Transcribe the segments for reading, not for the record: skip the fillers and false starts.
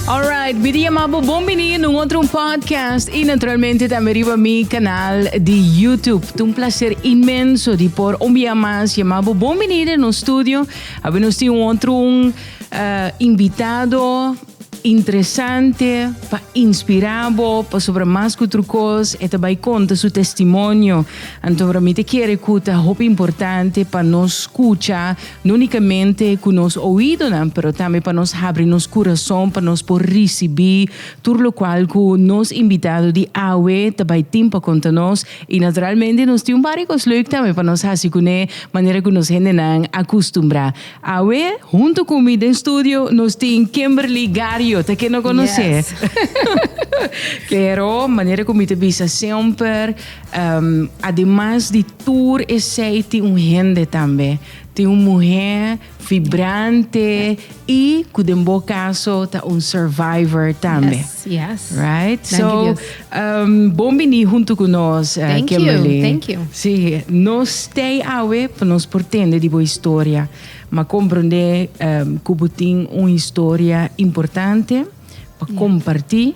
Alright, mi ta yama bo bon bini na un otro podcast y naturalmente tambe riba mi canal di YouTube. Ta un placer inmenso di por un bia mas yama bo bon bini den nos studio. Awe nos tin un otro un invitado interesante pa inspira bo pasobra mas ku otro kos e ta bai konta su testimonio. Anto mi ta kere ku ta hopi importante pa nos skucha No únikamente ku nos oídonan, pero tambe pa nos habri nos kurason pa nos por risibí tur lokual ku nos invitado di awe ta bai tin pa konta nos. I naturalmente nos tin un par di kos leuk tambe pa nos hasi kuné manera ku nos hendenan a kustumbrá. Awe huntu ku mi den studio nos tin Kimberly Gario, ta ken no konosé? Yes. Pero manera ku mi ta bisa semper, ademas di tur esei tin un hende tambe. Tin un muhé vibrante i ku den bo kaso ta un survivor tambe. Yes, yes. Right? Danki So, Dios. bon bini huntu ku nos, Thank you, Kimberly. thank you. Sí, nos t'ei awe pa nos por tende di bo historia. M'a komprondé ku bo tin un historia importante pa kompartí,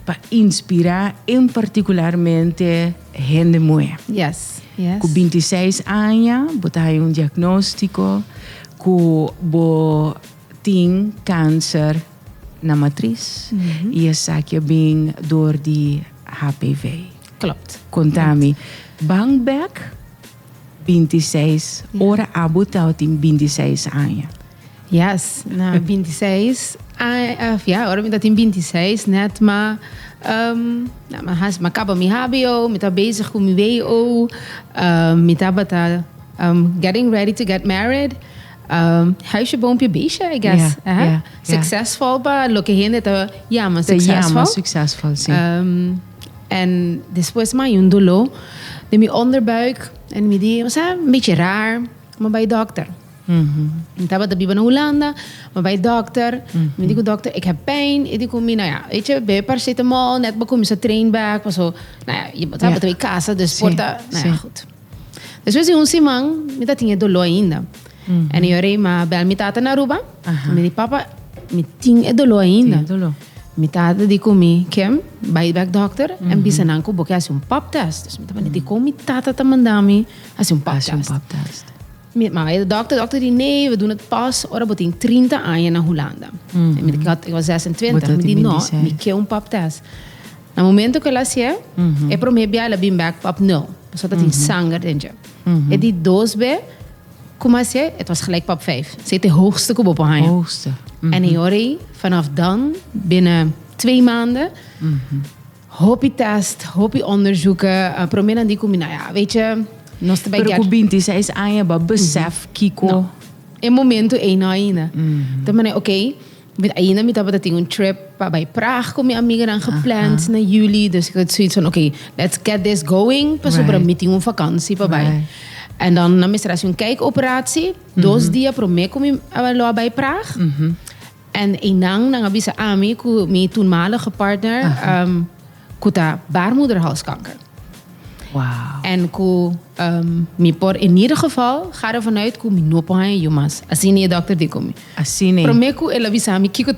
pa inspirá en partikularmente hende muhé. Yes, yes. Ku 26 aña bo ta haña un diagnóstiko ku bo tin kanser na matris i esaki a bin dor di HPV. Klopt. Konta mi, ban bek 26, ora abo tabatin 26 aña. Yes, na 26 aña, ja, ora mi tatin 26 net ma, um, na, ma has, ma kaba mi HBO, mi ta bezig ku mi WO, um, mi tabata um, getting ready to get married. Um, huisje, boompje, beestje, I guess. Ja, ja, ja. Succesvol pa loke hende ta yama Ta yama succesvol. succesvol, si. Um, en despues mi a un doló den mi onderbuik en mi di, osea, un beetje raar, mi a bai dokter. Mi tabata biba na Hulanda, mi a bai dokter, mi di ku dokter, ik heb pijn. E di ku mi, nou ja, weet je, bebe paracetamol, net bo kuminsa train back, paso, nou ja, je tabata bai kasa, dus por ta, nou ja, goed. Despues di un siman, mi ta tin e doló ainda. En e ora ei mi a bel mi tata na Aruba, mi di, papa, mi tin e doló ainda. Mi tata di ku mi, Kim, bai bek dokter en bisa nan ku bo ke hasi un pap test. Dus mi ta dikon mi tata ta manda mi hasi un pap test. Mi ma bai de dokter, dokter di nee, we doen het pas ora bo tin 30 aña na Hulanda. Mm -hmm. Ik, had, ik was 26, mi di no, mi ke un pap test. Na momento ku el a hasié, mm -hmm. e promé bia el a bin bek pap nul. Pasobra mm -hmm. tin sanger den dje. Mm -hmm. E di dos be, ku a hasié, het was gelijk pap 5. Zit de hoogste ku bo por haña. Hoogste. Mm -hmm. En e ora ei, vanaf dan, binnen 2 maanden, hopi test, hopi onderzoeken. Promé nan di ku mi, nou ja, weet je, nos ta bij Pero ku 26 aña bo a besef kiko. No. E momento ei no ainda. Toen mane, oké, ainda mi tabata tin un trip pa bai Praag ku mi amiganan gepland na juli. Dus ik had zoiets van, oké, let's get this going. Pasobra mi tin un vakantie pa bai. En dan nan mester hasi un kijkoperatie. 2 dia promé ku mi lo a bai Praag. En einan nan a bisa ami ku mi toenmalige partner ku ta baarmoederhalskanker. En ku mi por in ieder geval ga ervan uit ku mi no por haña yu mas. Asina e dokter di ku mi. Asina. Promé ku el a bisa mi kiko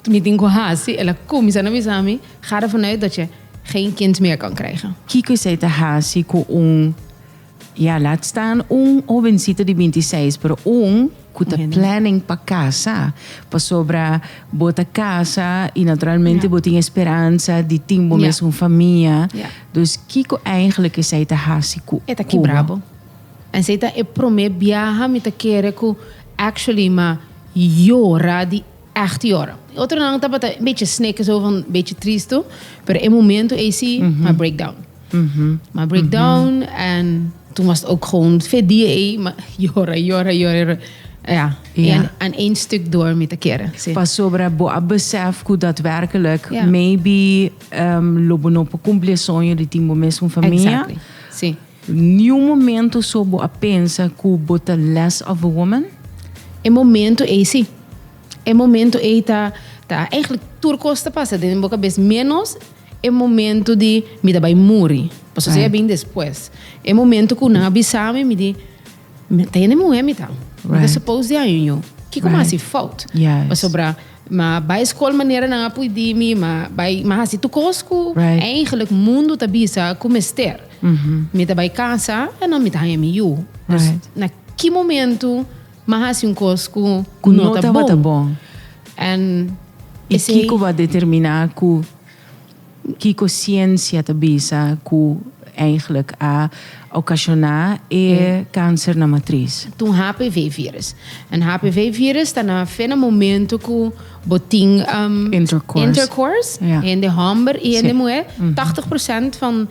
mi tin ku hasi, el a kuminsá na bisa mi, ga ervan uit dat je geen kind meer kan krijgen. Kiko esei ta hasi ku un, ja, laat staan un hobencito di 26, pero un ku ta planning pa kasa, pasobra bo ta kasa i naturalmente bo tin e speransa di tin bo mes un famia. Dus kiko eigenlijk esei ta hasi ku E ta kibra bo. En esei ta e promé biaha mi ta kere ku actually m'a yora di echt yora. E otronan tabata un beetje snikken zo van een beetje tristu, pero e momento ei si m'a breakdown. M'a breakdown en toen was het ook gewoon fe dia ei, m'a yora, yora, yora, yora. Ja, en aan één stuk door mi ta kere. Si. Pasobra bo a besef ku daadwerkelijk maybe lo bo no por kumpli e soño di tin bo mes un famia. Exactly, si. Niun momento so bo a pensa ku bo ta less of a woman? E momento ei si. E momento ei ta ta eigenlijk tur kos ta pasa den bo kabes menos e momento di mi ta bai muri. Pasobra esei a bin despues. E momento ku nan a bisa mi, mi di, mi ta hende muhé mi ta. Mi ta suppose di haña un yu. Kiko mi a hasi fout? Pasobra. M'a bai skol manera nan a pudi mi, m'a bai m'a hasi tur kos ku Right. eigenlijk mundu ta bisa ku mester. Mi ta bai kasa en dan mi ta haña mi yu. Dus Right. na ki momentu m'a hasi un kos ku Ku no no ta tabata bon. bon. En I esei kiko bo a determiná ku kiko siensia ta bisa ku eigenlijk a okashoná e kanser na matris? Ta un HPV-virus. En HPV-virus ta na fe na momento ku bo tin Intercourse. intercourse, Ja. hende hòmber i hende Sí. muhé, 80% van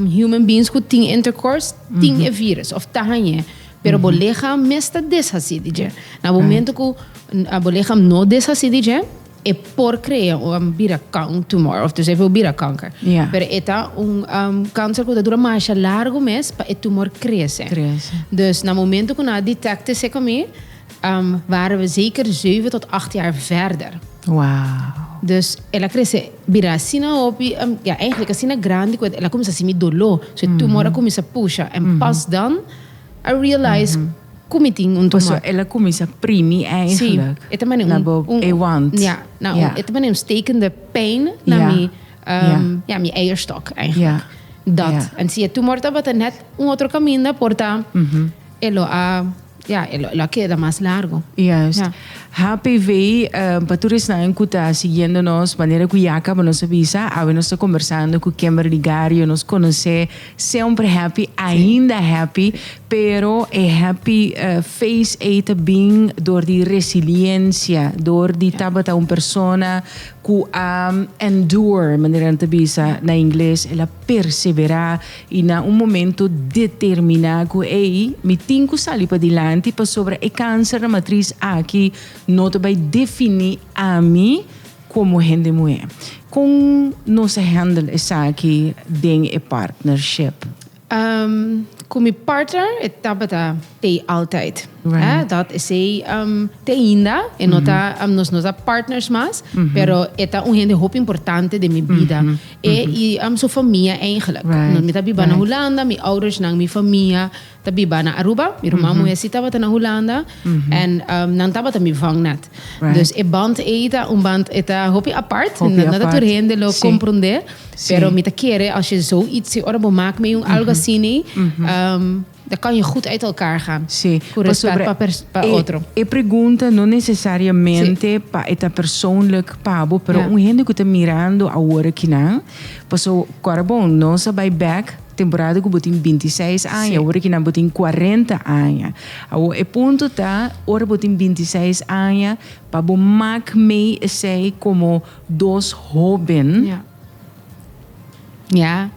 human beings ku tin intercourse tin e virus òf ta hañ'é. Pero bo lichaam mes ta deshasí di dje. Na momento ku bo lichaam no deshasí di dje, E por crea un bira kan tumor of dus even bira kanker. Ja. Pero e ta un um, kanser ku ta dura masha largo mes pa e tumor crece. Crece. Dus na momento ku nan a detecte seka mi, um, waren we zeker 7 tot 8 jaar verder. Wow. Dus el a crece bira asina hopi, um, ja, eigenlijk asina grandi ku el a kuminsa hasi mi doló. So e tumor a kuminsa pusha. En pas dan I realize Ku mi tin un Paso tumor. el a kuminsá primi eigenlijk. Sí, e ta manera Na un, bo un e wand. Ja, na un, Ja. e ta manera un stekende pijn na Ja. mi, Ja. ja, mi eierstok eigenlijk. Ja. Dat. Ja. En si e tumor tabata net un otro kaminda por ta e lo a, ja, e lo, e lo a keda mas largo. Juist. Ja. HPV, pa tur esnan ku ta siguiendo nos, manera ku ya kaba nos a bisa, awe nos ta kombersando ku Kimberly Gario, nos konosé semper happy, ainda happy, Pero e happy face ei ta bin dor di resiliencia, dor di tabata un persona cu a endure, manera nan ta bisa na ingles, el a persevera y na un momento determina cu ei, mi tin cu sali padilanti pasobra e cancer na matriz aki no ta bay defini ami como hende muhe. Con nos a handle esaki den e partnership? Ku mi partner e tabata tei altijd. Right. Dat esei te ainda, e no ta, nos no ta partners mas, pero e ta un hende hopi importante den mi bida. E i su famia eigenlijk. Right. Mi ta biba na Right. Hulanda, mi oudersnan, mi famia ta biba na Aruba. Mi ruman muhé si tabata na Hulanda en nan tabata mi vangnet. Right. Dus e band ei ta un band, e ta hopi apart, Hopi no ta apart. tur hende lo Sí. comprende. Sí. Pero mi ta kere als je zoiets ziet, ora bo maak mee un algo asina, dan kan je goed uit elkaar gaan. Sí. Ku respet Pasobra pa pers- pa e, otro. E pregunta no necesariamente pa e ta persoonlijk pa bo, pero Ja. un hende ku ta mirando awor akinan, paso kòrda bon, nos a bai bek temporada ku bo tin 26 aña, Sí. awor akinan bo tin 40 aña. Awor e punto ta, ora bo tin 26 aña, pa bo mak mee esei komo dos hoben, Ja. Ja.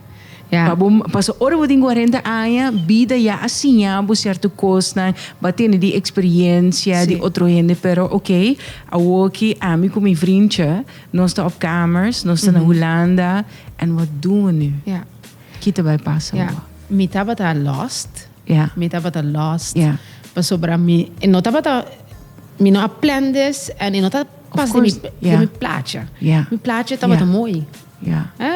Ja. Pa bo, paso ora bo tin 40 aña, bida ya a siña bo cierto cosnan, bo a tene di experiencia di Sí. otro hende, pero ok, awoki ami cu mi vriendje, nos ta op kamers, nos ta na Hulanda, en wat doen we nu? Ja. Ki ta bay pasa Ja. awo? Mi tabata lost. Ja. Mi tabata lost. Ja. Pasobra mi e no tabata, mi no a plan this en e no ta pas den mi, course, den ja. mi plaatje. Ja. Mi plaatje tabata Ja. mooi. Ja. Hè?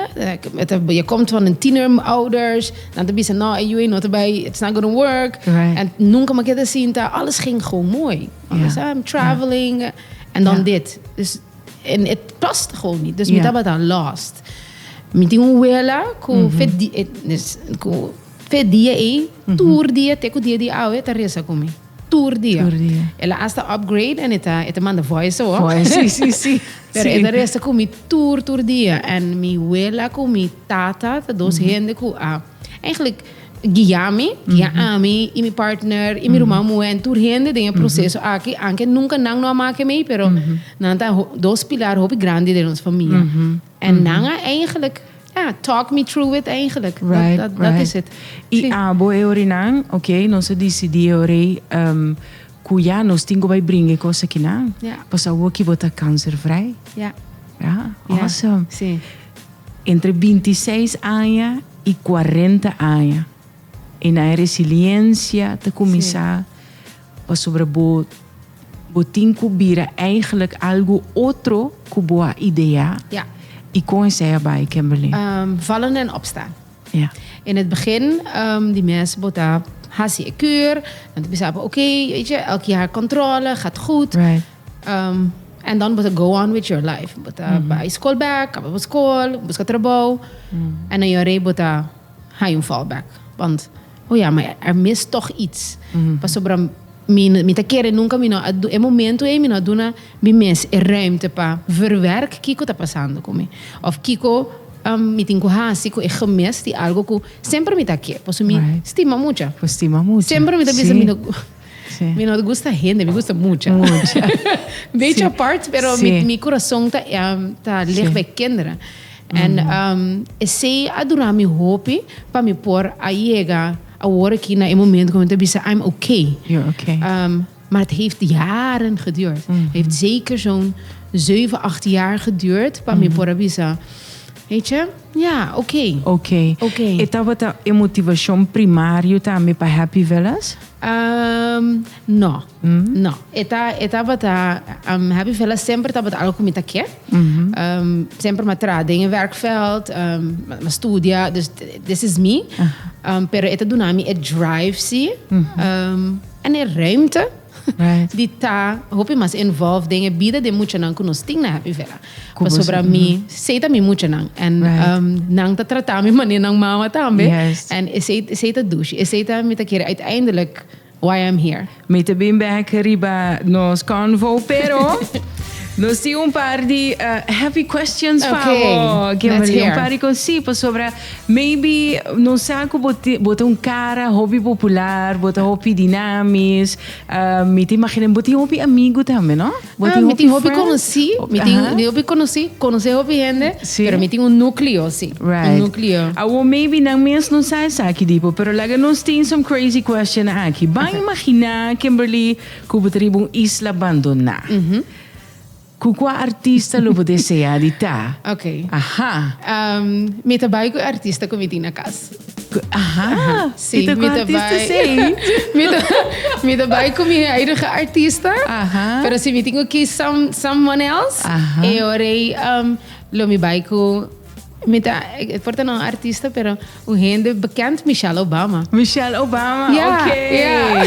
Je komt van een tienerouders, dan te bisa, no, e yu no ta bay, it's not gonna work. Right. En nunca m'a keda sinta, alles ging gewoon mooi. Alles, Ja. I'm traveling, en dan Ja. dit. Dus, en het past gewoon niet. Dus mi Ja. tabata lost. Mi tin un wela ku fe di, eh, dus, ku fe dia ei, tur dia, te ku dia di awe, ta resa ku mi. Tur dia. Tur dia. El a hasta upgrade en e ta, e ta manda voice hoor. Voice, sí, sí, sí. Pero Sí. e ta resa ku mi tur, tur dia. En mi wela ku mi tata, ta dos hende ku a eigenlijk guia mi, guia ami i mi partner i mi ruman muhé en tur hende den e proceso aki, anke nunca nan no a make mee, pero nan ta dos pilar hopi grandi den nos famia. En nan a eigenlijk, ja, talk me through it eigenlijk. Dat, Right, dat, dat right. is het. I Sí. abo e orinan, ok, nos a disidí e ori ku ya nos tin ku bai bringa e kos akinan. Ja. Pasobra awor ki bo ta kanservrij. Ja. Ja, Ja. awesome. Sí. Entre 26 aña i 40 aña. I na e resiliencia ta cuminsa pasobra bo bo tin cu bira eigenlijk algo otro cu bo a idea. Ja. I con esey a bay, Kimberly? Vallen en opstaan. Ja. In het begin, die mensen bo ta hasi e kuur. Dan ta bisa bo, oké, weet je, elk jaar controle, gaat goed. Right. En dan bo ta go on with your life. Bo ta bai skol bek, kaba bo skol, buska trabou. En dan yora bo ta haña un fallback. Want, oh ja, maar er mist toch iets. Pasobra mi, mi ta kere nunka mi no a e momento ei mi no a duna mi mes e ruimte pa verwerk kiko ta pasando ku mi. Of kiko mi tin ku hasi ku e gemis di algo ku semper mi ta ke. Pasobra mi stima mucha. Bo stima mucha. Semper mi ta bisa mi no Mi no gusta hende, mi gusta mucha. Mucha. Beetje apart, pero mi corazon ta lig bij kinderen. En esey a dura mi hopi pa mi por a yega awor aki na e momento cu mi ta bisa I'm okay. You're okay. Maar het heeft jaren geduurd. Het heeft zeker zo'n 7, 8 jaar geduurd pa mi por a bisa, weet je, ja, oké. Oké. Oké. E tabata e motivacion primario tambe pa Happy Villas? No. No. E ta, e tabata, Happy Villas semper tabata algo ku mi ta ke. Semper mi a traha den e werkveld, mi a studia, dus this is me. Pero e ta duna mi e drive si, en e ruimte di ta hopi mas involved den e bida di e muchanan ku nos tin na Happy Villa. Pasobra mi, esei ta mi muchanan. En nan ta trata mi manera nan mama tambe. En esei, esei ta dushi. Esei ta mi ta kere uiteindelijk why I'm here. Mi ta bin bek riba nos convo, pero nos tin un par di happy questions pa bo, Kimberly. Un par di cos, sí, pasobra maybe nos sa cu bo ta un cara hopi popular, bo ta hopi dinamis. Mi ta imagina bo tin hopi amigo tambe, no? Bo tin mi tin hopi conoci, mi tin hopi conoci, conoce hopi hende, pero mi tin un nucleo si, un nucleo. Awor maybe nan mes no sa esaki di bo, pero laga nos tin some crazy question aki. Ban imagina, Kimberly, cu bo ta riba un isla bandona. Cu cua artista lo bo desea di ta? Ok. Aha. Mi ta bai cu e artista cu mi tin na cas. Aha. Si, Y ta mi cua ta artista bai. esey? Mi ta bai cu mi huidige artista. Aha. Pero si mi tin cu kies someone else, Aha. e ora ey lo mi bai cu, mi ta, e por ta no un artista, pero Un hende bekend, Michelle Obama. Michelle Obama, Ja, oké. ja.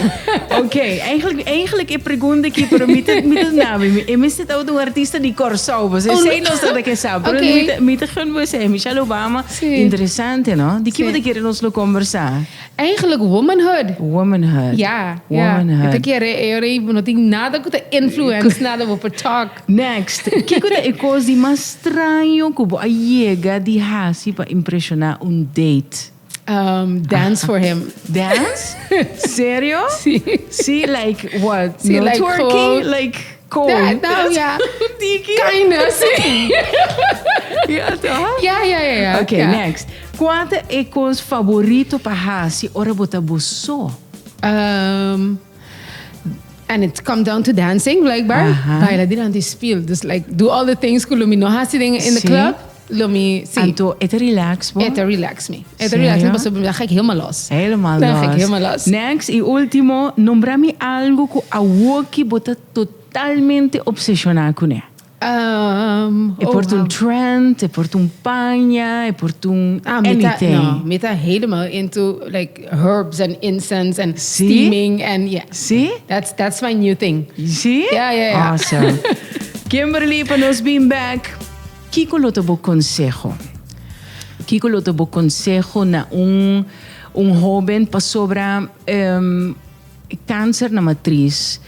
Oké, eigenlijk, eigenlijk e pregunta aki, pero mi ta, mi ta nabi, mi, e mester tabata un artista di Kòrsou, pues esei nos tabata ke sa, pero Oké. mi ta, mi ta gun bo esei, Michelle Obama, Sí. interesante, no? Di ki bo Sí. ta kere nos lo kombersá? Eigenlijk womanhood. Womanhood. Ja, ja. Womanhood. Mi ta kere e ora ei no tin nada ku ta influence nada bo por talk. Next, kiko ta e kos di mas straño ku bo a yega di hasi pa impreshoná un date? Dance for him. Dance? Serio? Sí. Sí, like what? Sí, no like twerking? gewoon- Like kon? Ja, nou ja. Tiki? Kinda, sí. Ja, toch? Ja, ja, ja, ja. Oké, Ja. next. Kua ta e kos favorito pa hasi ora bo ta bo so? And it come down to dancing, blijkbaar. Baila dilanti spiel. Dus like, do all the things ku lo mi no hasi den in the club. Lo mi, sí. Anto, e ta relax bo? E ta relax mi. E ta relax mi pasobra dan ga ik helemaal los. Helemaal los. Dan ga ik helemaal los. Next y ultimo, nombra mi algo ku awoki bo ta totalmente obsesioná kuné. E Oh, por ta un wow. trend, e por ta un paña, e por ta un Ah, mi ta, anything. no, mi ta helemaal into like herbs and incense and Sí? steaming and yeah. Sí? That's my new thing. Sí? Ja, ja, ja. Awesome. Kimberly, pa nos bin back, kiko lo ta bo conseho? Kiko lo ta bo conseho na un hoben pasobra cancer na matriz?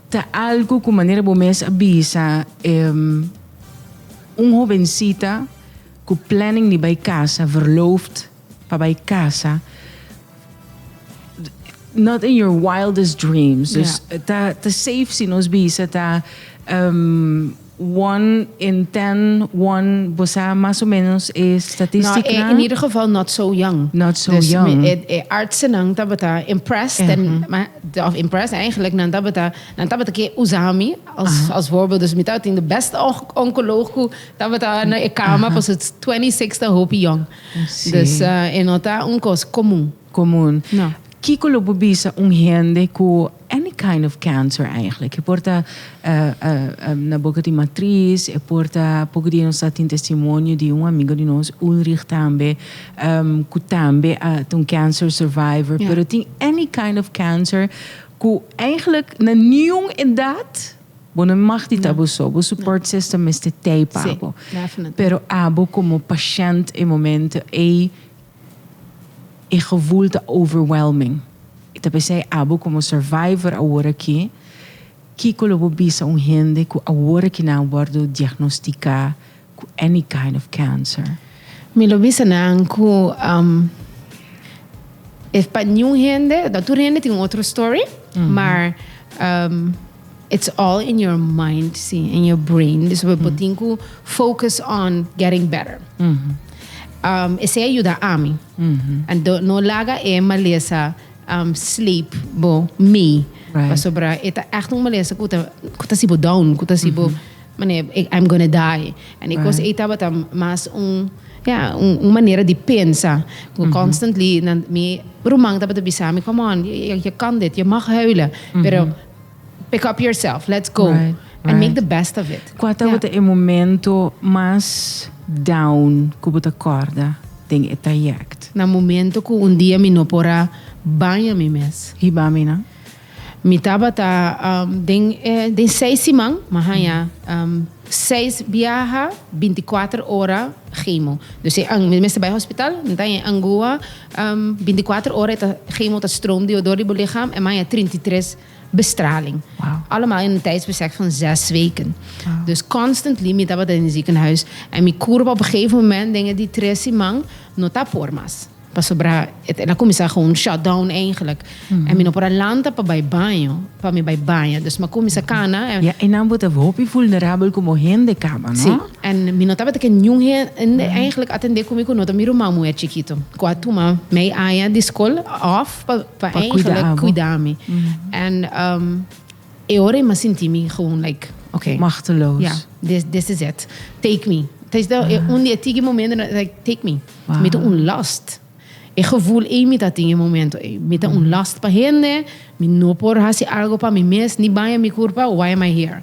Ta algu ku manera bo mes a bisa un hobencita ku planning di bai casa, verloofd pa bai casa, not in your wildest dreams. Dus ta safe si nos bisa ta One in ten, one, bo sa mas o menos e statisticnan? No, in ieder geval not so young. Not so young. Dus e artsennan tabata impressed, en, of impressed eigenlijk, nan tabata, nan tabata ke usa mi als, als voorbeeld. Dus mi tabatin de beste oncoloog ku tabata na e kama, pasobra 26 ta hopi young. Dus e no ta un kos komun. Comun. No. Kiko lo bo bisa un hende cu any kind of cancer eigenlijk? E por ta na boca di matriz, e por ta, poco dia nos ta tin testimonio di un amigo di nos, Ulrich tambe, cu tambe a ta un cancer survivor, pero tin any kind of cancer cu eigenlijk na niun edad. Bo no mag di ta bo so, bo support system mester t'ei pa bo. Pero abo como pashent e momento ei e gevoel ta overwhelming. I ta p'esei abo como survivor awor aki, kiko lo bo bisa un hende ku awor aki nan a wordo diagnostica ku any kind of cancer? Mi lo bisa nan ku e pa niun hende, tur hende tin un otro story, maar it's all in your mind, si, in your brain. Dus bo tin ku focus on getting better. Esei a yuda ami. Anto no laga e malesa sleep bo mee. Pasobra e ta echt un malesa ku ta ku ta hasi bo down, ku ta hasi bo mane I'm gonna die. En e kos ei tabata mas un ya un manera di pensa ku constantly nan mi ruman tabata bisa mi come on je kan dit, je mag huilen. Pero pick up yourself, let's go and make the best of it. Kua tabata e momento mas down ku bo ta kòrda den e trayèkt? Na momento ku un dia mi no por a baña mi mes. Hiba mi nan? Mi tabata den den seis siman mi a haña seis biaha binti kuater ora chemo. Dus e mi mester bai hospital, mi ta haña e angua 24 ora e ta chemo ta stroom di door di bo lichaam en mi a haña 33 bestraling. Allemaal in een tijdsbestek van 6 weken. Dus constantly mi tabata in het ziekenhuis en mi curva op een gegeven moment den di tres siman no ta por mas. Pasobra el a cuminsa gewoon shutdown eigenlijk. En mi no por a lanta pa bay baño, pa mi bay baña. Dus mi a cuminsa cana. Ja, en nan bo ta hopi vulnerabel como hende caba, no? Si. En mi no tabata ke niun hende eigenlijk atende cu mi cu no ta mi ruman muher chikito. Cu a tuma mei aña di school off pa eigenlijk cuida mi. En e ora mi a sinti mi gewoon like, okay. Machteloos. Ja, this is it. Take me. Un di e tiki momentonan, like, take me. Mi ta un last. E gevoel ei mi ta tin e momento ei. Mi ta un last pa hende, mi no por hasi algo pa mi mes, ni baña mi curpa, why am I here?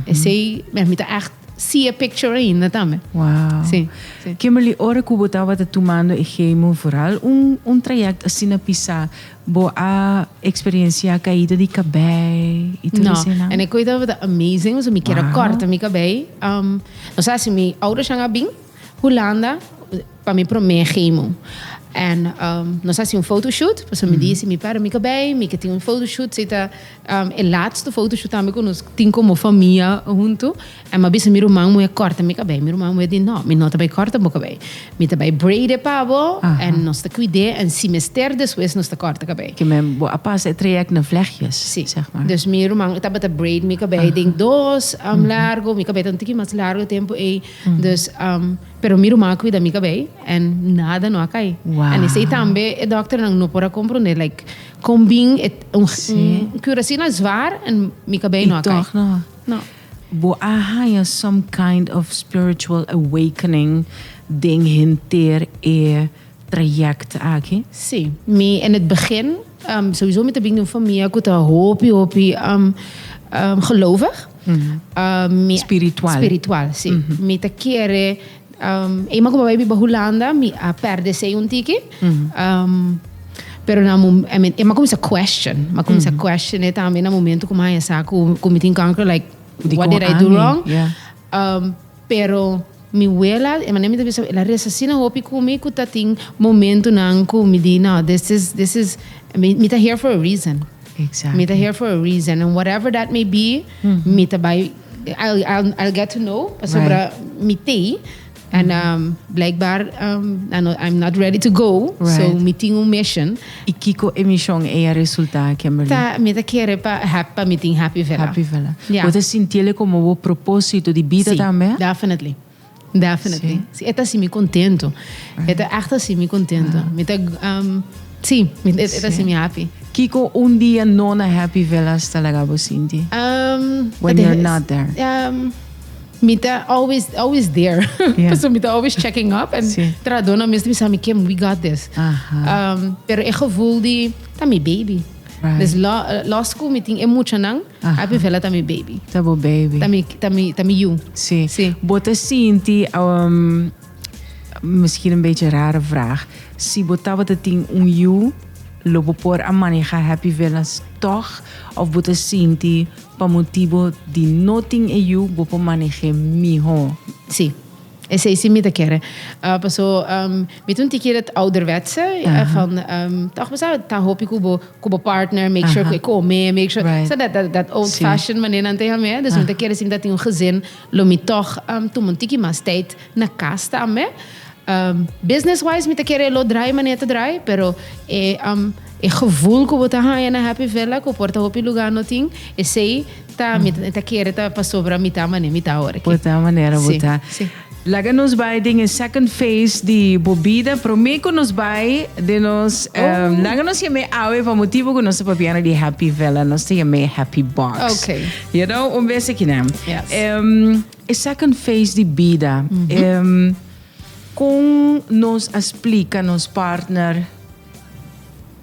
Esei, mi ta echt see a picture ainda tambe. Wow. Si. Kimberly, ora cu bo tabata tumando e chemo, vooral un traject asina pisa, bo a experiencia caida di cabei y tur No, eseinan? En e coi tabata amazing, so mi kier a corta mi cabei. No sa si mi ouders a bin Hulanda pa mi prome chemo. En nos hasi un photoshoot, pasobra mi di si mi perde mi cabei, mi ke tin un photoshoot, si ta e laatste photoshoot tambe cu nos tin como famia hunto. En mi a bisa mi ruman muhe corta mi cabei, mi ruman muhe di no, mi no ta bay corta bo cabei. Mi ta bay braid e pa bo en nos ta cuide en si mester despues nos ta corta cabei. Ke men bo a pasa e traject na vlechtjes, Si. Zeg maar. Dus mi ruman tabata braid mi cabei den dos largo, mi cabei ta un tiki mas largo e tempo ey. Dus, pero mi ruman a cuida mi cabei en nada no a cay. En esey tambe e dokternan no por a comprende, like, con bin e un cura asina zwaar en mi cabei no a cay. Y toch no. No. Bo a haya some kind of spiritual awakening den henter e traject aki? Si. Mi in het begin, sowieso mi ta bin di un famia cu ta hopi, hopi gelovig. Spiritual. Spiritual, si. Mi ta kere, eenmaal cu mi a bay biba Hulanda, mi a perde esey un tiki. Pero na I mean, mi a cuminsa question. Mi a cuminsa question e tambe na momento cu mi a haya sa cu mi tin kanker, like, what did I do wrong? Pero mi wela, e manera mi ta bisa, el a reza asina hopi cu mi cu ta tin momentonan cu mi di, no, this is, mi ta here for a reason. Mi ta here for a reason. And whatever that may be, mi ta bay, I'll get to know, pasobra mi t'ey. En blijkbaar, I'm not ready to go, so mi tin un mission. Y kiko e mission ey a resulta, Kimberly? Ta, mi ta kere pa, pa mi tin Happy Villa. Happy Villa. Ja. Bo ta sintiele como bo proposito di bida Si, tambe? Definitely. Definitely. Si. Si, e ta haci mi contento. E ta echt haci mi contento. Mi ta, si, e ta haci mi happy. Kiko un dia no na Happy Villas ta laga bo sinti? When you're not there. Mi ta always, always there. So mi ta always checking up. En tradona mes bisa mi, "Kim, we got this." Pero e gevoel di, ta mi baby. Dus los cu mi tin e muchanan, Happy Villa ta mi baby. Ta bo baby. Ta mi yu. Si. Si. Bo ta sinti, misschien een beetje een rare vraag. Si bo tabata tin un yu, lo bo por a maneha Happy Villas tòg òf bo ta sinti pa motibu di no tin e yu bo por maneh'é mihó? Sí. Esei sí mi ta kere. Paso mi ta un tiki dat ouderwetse van toch bo sa ta hopi ku bo ku bo partner make sure ku e kome, make sure sa dat dat old fashion manera nan ta yam'é. Dus mi ta kere si mi ta tin un gezin lo mi tòg tuma un tiki mas tijd na kas tambe. Business wise mi ta kere lo draai manera ta draai pero e e gevoel ku bo ta haña na Happy Villa ku por ta hopi lugá no tin esei Ta mi ta kere ta pasobra mi ta manera mi ta awor aki. Bo ta manera bo ta. Si. Laga nos bai den e second phase di bo bida. Prome ku nos bai den nos laga nos yam'é awe pa motibu ku nos ta papiando di Happy Villa nos ta yam'é Happy Box. Okay. You know un bes akinan. Yes. E second phase di bida. Kon nos a splika nos partner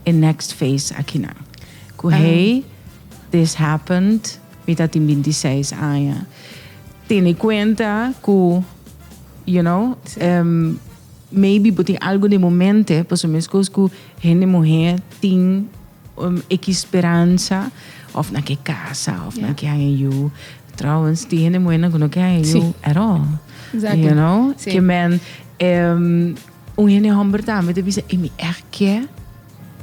e next phase akinan? Ku hey. This happened, mi ta tin bintiseis aña. Tene kuenta ku, you know, maybe bo tin algu den bo mente, pasobra meskos ku hende muhé tin ekis speransa, òf nan ke kasa, òf nan ke haña yu. Trouwens, tin hende muhénan ku no ke haña yu at all. You know? Ke men, un hende hòmber tambe ta bisa, e mi ègt ke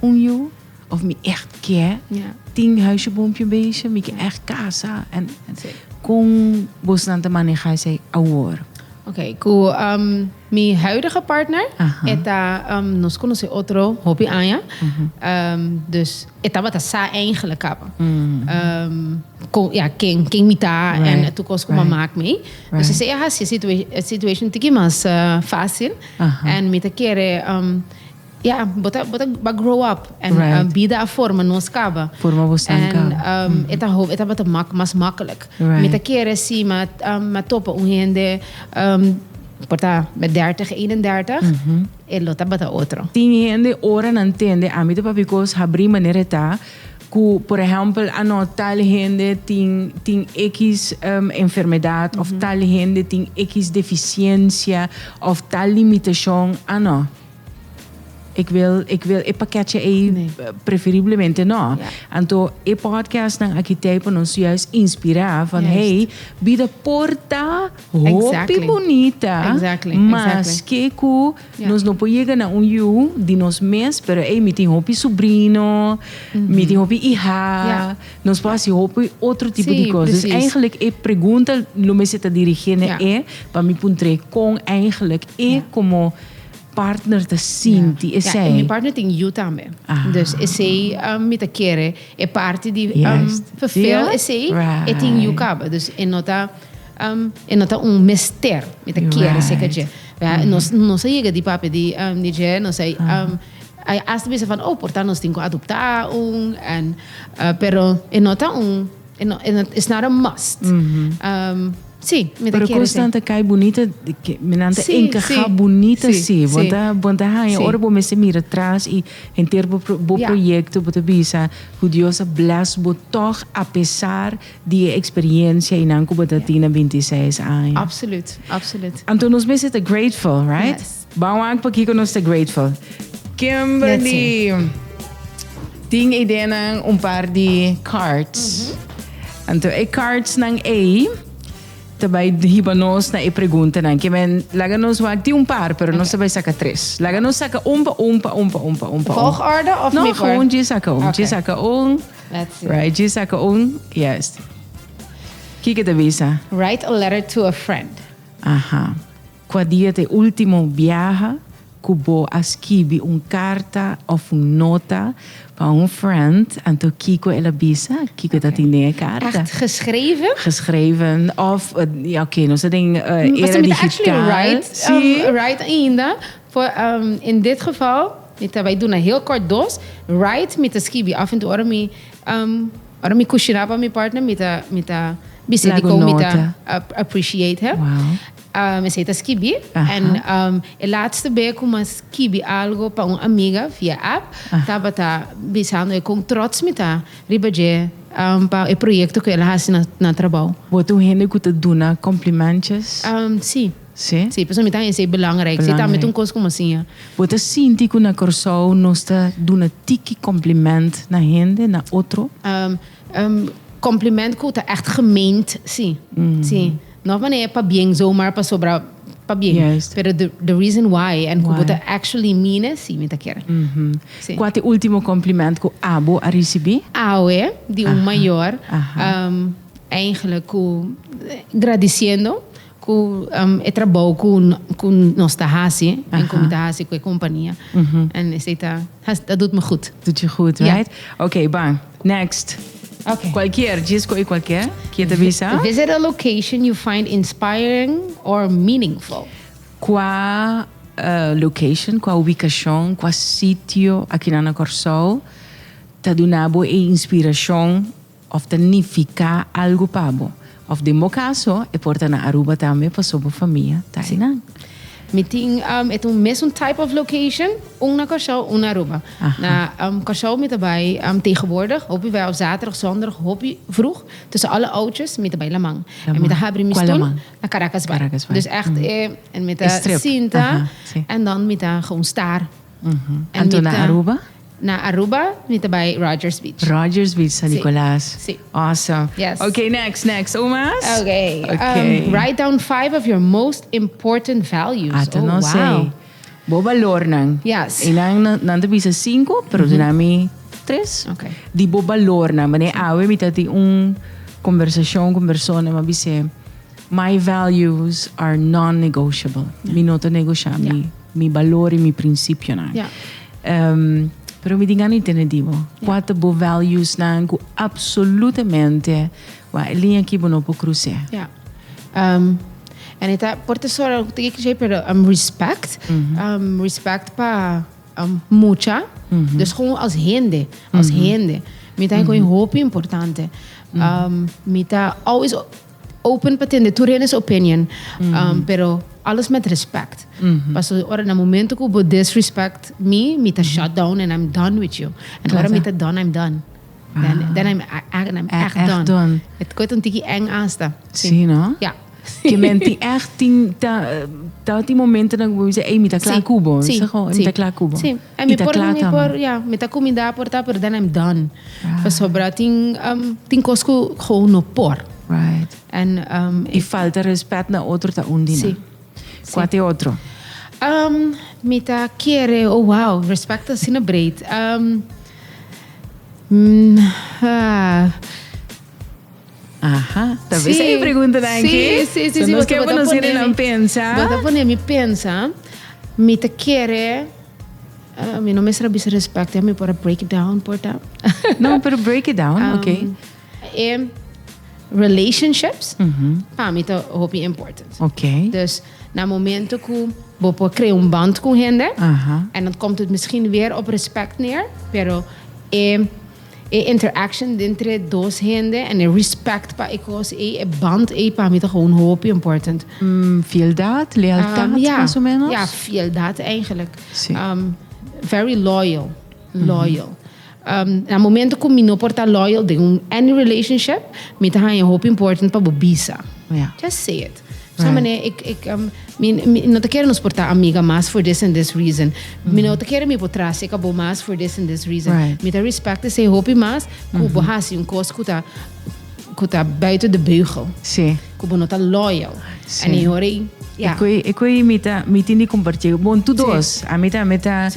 un yu? Of mi echt ke tin huisje, boompje, beestje, mi ke echt casa. En kon bosnan ta maneha esei awor? Oké, ku mi huidige partner, e ta, nos konosé otro hopi aña, dus e tabata sa eigenlijk kaba. Kon, ja, ken, ken mi ta en tur kos ku mi a mak mee. Dus esei a hasi e situation tiki mas fásil. En mi ta kere. Ja, bo ta, bo ta, bo grow up. En right. Bida a forma nos kaba. Forma bo stan kaba. En e ta hoop, e tabata mak, mas makkelijk. Right. Mi ta kere si ma, ma topa un hende, por ta met 30, 31, mm -hmm. e lo tabata otro. Tin hende ora nan tende, ami ta papia kos habrí manera e ta, ku por ehèmpel ano tal hende tin tin X enfermedat of tal hende tin X defisiensia of tal limitashon, ano. Ik wil, ik wil e pakketje ei Nee. preferiblemente no. Ja. Anto e podcastnan aki t'ei pa nos juist inspirá van Juist. hey, bida por ta hopi Exactly. bunita, Exactly, maske ku Ja. nos no por yega na un yu di nos mes, pero ey mi tin hopi sobrino, mi tin hopi iha, Ja. nos por hasi hopi otro tipo di Sí, kos. Dus precies. eigenlijk e pregunta lo mester ta dirigí na Ja. e, pa mi puntr'é kon eigenlijk e Ja. komo partner ta sinti esei. Ja, en mi partner tin yu tambe. Ah. Dus esei um, mi ta kere e parti di um, Juist. verveel Ja? esei Right. e tin yu kaba. Dus e no ta um, e no ta un mester. Mi ta kere Right. seka dje. Ja, nos, nos a yega di papia di, um, di dje, nos a, um, a hasta bisa van, oh, por ta nos tin ku adopta un, en, uh, pero e no ta un, e no, e no, it's not a must. Um, sí, mi ta Pero kere cos sí. nan ta cay bunita, ke nan ta Sí, encaja sí, bunita sí, sí. Bo sí. ta, bo ta haña Sí. ora bo mester mira tras y henter bo pro, bo Ja. proyecto bo ta bisa cu Dios a bless bo toch a pesar di e experiencia y nan cu bo ta tin na 26 aña. Absoluut, absoluut. Anto nos mester ta grateful, right? Yes. Ban wak pakico nos ta grateful. Kimberly, tin ideanan un par di cards. Anto e cardsnan ei ta bai hiba nos na e preguntanan. Ke men laga nos wak tin un par, pero nos ta bai saka tres. Laga nos saka un pa un pa un pa un pa un pa un. Volgorde of No, mi por? gewoon dje saka un. Dje Okay. saka un. Let's see. Right, dje saka un. Juist. Kiko ta bisa? Write a letter to a friend. Aha. Kua dia ta e ultimo biaha ku bo a skibi un karta òf un nota pa un friend, anto kiko el a bisa? Kiko ta tin den e karta? Echt geschreven? Geschreven òf, ja oké, nos ta den era Pasobra mi ta actually digital. write, Sí. write ainda. Voor, in dit geval, mi ta bai duna heel kort dos. Write mi ta skibi af en toe ora mi, ora mi kushiná pa mi partner mi ta, mi ta bisa Laga dikon mi ta nota. appreciate hem. Wow. Esei ta skibi. Aha. En e laatste be ku mi a skibi algo pa un amiga via app, tabata bisando e kon trots mi ta riba dje. um, pa e proyecto cu el a haci na, na trabou. Bo ta un hende cu ta duna complimentjes? Um, si. Si? Si, pasobra mi ta hesei belangrijk. Si, tambe ta un cos cu mi a siña. Bo ta sinti cu na Corsou nos ta duna tiki compliment na hende, na otro? Um, um, compliment cu ta echt gemeend, si. Si. No wanneer pabien zomaar pasobra pabien. Juist. Pero the, the reason why en cu bo Why. ta actually mean it, si, mi ta kere. Si. Cua ta e ultimo compliment cu abo a ricibi? Awe di un mayor, Aha. um, eigenlijk cu gradiciendo cu um, e trabou cu, cu nos ta haci en cu mi ta haci cu e compania. En esey ta, dat doet me goed. Doet je goed, Ja. right? Oké, bang. Next. Oké. Cualkier, djis cu cualkier. Kier ta bisa? Visit a location you find inspiring or meaningful. Cua eh, location, cua ubicacion, cua sitio aki na Corsou ta duna bo e inspiracion of ta nifica algo pa bo? Of den bo caso, e por ta na Aruba tambe paso bo famia ta einan. Mi tin um, e ta un mesun type of location, un na Curaçao, un na Aruba. Aha. Na um, Curaçao mi ta bai um, tegenwoordig, hopi bai op zaterdag, zondag, hopi vroeg, tussen alle oudjes, mi ta bai laman. En mi ta habri mi Cual stoel laman? na Caracas Bay. Caracas Bay. Dus echt, en mi ta E strip. sinta, Aha, si. en dan mi ta gewoon staar. En Anto mi na ta- Aruba? Na Aruba, mi ta bai Rogers Beach. Rogers Beach, San Si. Nicolas. Si. Awesome. Yes. Okay, next, next. Un mas? Okay. Okay. Write down 5 of your most important values. Ata Oh, no wow. sei. Bo balornan. Yes. E nan, nan ta bisa 5, pero duna mi 3. Okay. Di bo balornan. Mane awe mi tatin un conversacion cu persona, m'a bis'e, my values are non-negotiable. Mi no ta negosha mi, mi balor y mi principionan. Pero mi tin gana di tene di bo. Cua ta bo valuesnan cu absolutamente wa e liña aki bo no por cruce? Ja. En e ta por tesoro, te cliché, pero respect. Respect pa mucha. Dus gewoon als hende. Als hende. Mi ta mm hopi importante. Mi ta always open pa tende tur hende's opinion. Pero alles met respect. Paso ora na momento cu bo disrespect mi, mi ta shut down and I'm done with you. En ora mi ta done, I'm done. Then, then I'm, I'm echt Echt done. done. Het komt een tiki eng aanstaan. Si, no? Ja. Ke men tin echt tin ta ta tin momentonan ku bo bisa ey mi ta kla ku bo. Si, Sa gewoon, mi si. ta kla ku bo. Si. En I mi ta por, kla mi tambe. por, ja, mi ta kuminda por ta, pero then I'm done. Pasobra tin, tin kos ku gewoon no por. Right. En, I falta respet na otro ta un di nan. Si. Kua ta e otro? Mi ta kere, oh wow, respect ta asina breed. Ah. Aha, ta bes Sí, ei preguntanan sí, aki. sí, sí, So sí, nos bo ke ta pa nos pone hendenan mi- pensa. Bo ta pone mi pensa. Mi ta kere, mi no mester a bisa respect, mi por a break it down por ta. No, pero break it down, ok. E relationships, pa mi ta hopi important. Ok. Dus na momento ku bo por crea un band ku hende, en dan komt het misschien weer op respect neer, pero e e interaction entre dos hende en e respect pa e kos ei, e band ei pa mi ta gewoon hopi important. Fieldad, lealtad, Ja, mas o menos? Ja, fieldad eigenlijk. Sí. Very loyal. Loyal. Na momento ku mi no por ta loyal den un any relationship, mi ta haña hopi important pa bo bisa. Just say it. Sa manera ik, ik, mi, mi no ta kere nos por ta amiga mas for this and this reason. Mi no ta kere mi por traha cerca bo mas for this and this reason. Mi ta respect esei hopi mas ku bo hasi un kos ku ta, ku ta buiten de beugel. Ku bo no ta loyal. En e ora ei, ja. E koe, e koe mi ta, mi tin di comparti. Bon, tu dos. A mi ta, mi ta,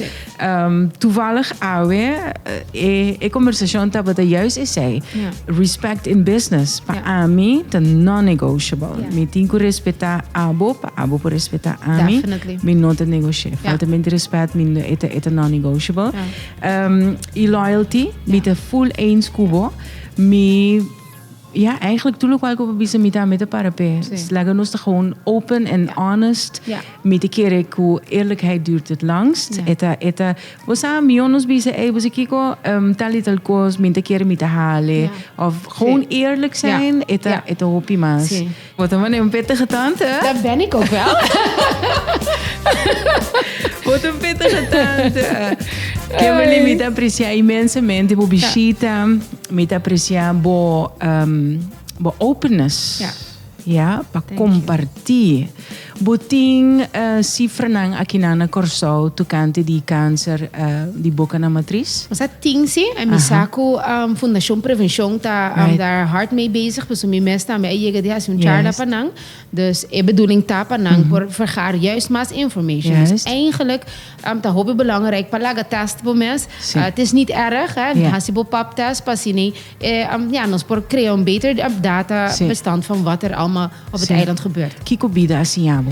toevallig awe, e, e conversacion tabata juist esei. Respect in business. Pa ami ta non-negotiable. Mi tin ku respeta abo, pa abo por respeta ami. Mi no ta negoshé. Faltament di respet, mi no, e ta, e ta non-negotiable. I loyalty, mi ta full eens ku bo. Mi, ja, eigenlijk tur lokual ku bo bisa mi ta, mi ta para p'e. Laga nos ta gewoon open and honest. Mi ta kere ku eerlijkheid duurt het langst. E ta, e ta, bo sa, mihó nos bisa, ey, bo sa kiko, tal i tal kos, mi ta kere mi ta hale. Of gewoon eerlijk zijn, e ta, e ta hopi mas. Bo ta manera un pittige tante. Dat ben ik ook wel. Bo ta un pittige tante. Kimberly, mi ta aprecia inmensamente bo bishita. Mi ta aprecia bo, um, bo openness. Ja. Ja, pa Thank you. comparti. Bo tin uh, cifranan aki na Kòrsou tokante di kanser di boka na matris? Nos a tin si, en mi sa ku Fundashon Prevenshon ta daar hard mee bezig, pasobra mi mes tambe a yega di hasi un charla pa nan. Dus e bedoeling ta pa nan por vergaar juist mas information. Dus eigenlijk ta hopi belangrijk pa laga test bo mes. Het is niet erg, hè, hasi bo pap test pa asina ja, nos por crea un beter data bestand van wat er allemaal op het eiland gebeurt. Kiko bida a siña bo?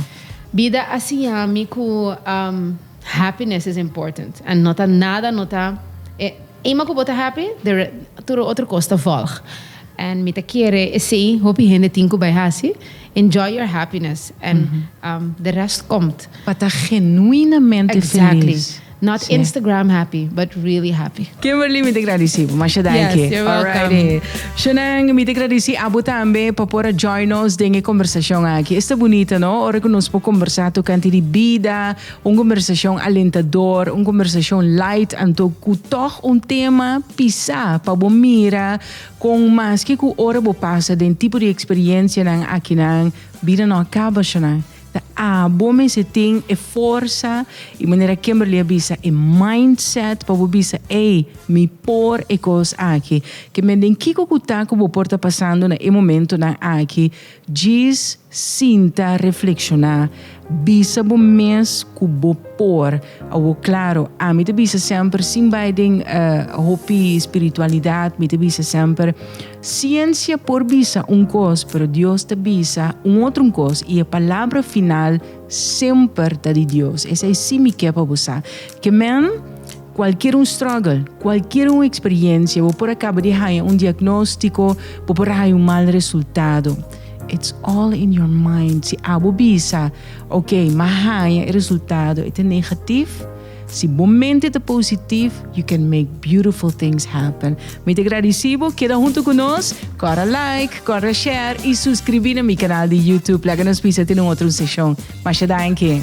Bida a siña mi ku happiness is important. En no ta nada no ta eenmaal ku bo ta happy, tur otro kos ta volg. En mi ta kere esei hopi hende tin ku bai hasi, enjoy your happiness en de rest komt. Pa ta genuinamente feliz. Not Instagram happy, but really happy. Kimberly, mi ta gradisí bo. Masha danki. Yes, you're welcome. Alrighty. Shanang, mi ta gradisí abo tambe pa por a join nos den e kombersashon aki. Esta bunita, no? Ora ku nos por kombersá tokante di bida, un kombersashon alentador, un kombersashon light, anto ku tòg un tema pisá pa bo mira kon maske ku ora bo pasa den tipo di eksperiensianan akinan, bida no a kaba, Shanang. Ta abo mester tin e forsa y manera Kimberly a bisa e mindset pa bo bisa ey mi por e cos aki. Ke men den kico cu ta cu bo por ta pasando na e momentonan aki djis sinta reflexiona bisa bo mes cu bo por. Awor claro ami ta bisa semper sin bay den hopi spiritualidad mi ta bisa semper Ciencia por bisa un cos, pero Dios ta bisa un otro un cos y e palabra final semper ta di Dios. Esey si mi ke pa bo sa. Ke men, cualkier un struggle, cualkier un experiencia, bo por a caba di haya un diagnostico, bo por a haya un mal resultado. It's all in your mind. Si abo bisa, ok, m'a haya e resultado, e ta negatief, Si bo mente ta positif, you can make beautiful things happen. Mi ta gradisi bo, keda hunto ku nos, kòrda like, kòrda share i suskribí na mi kanal di YouTube. Laga nos bisa te na un otro seshon. Masha danki.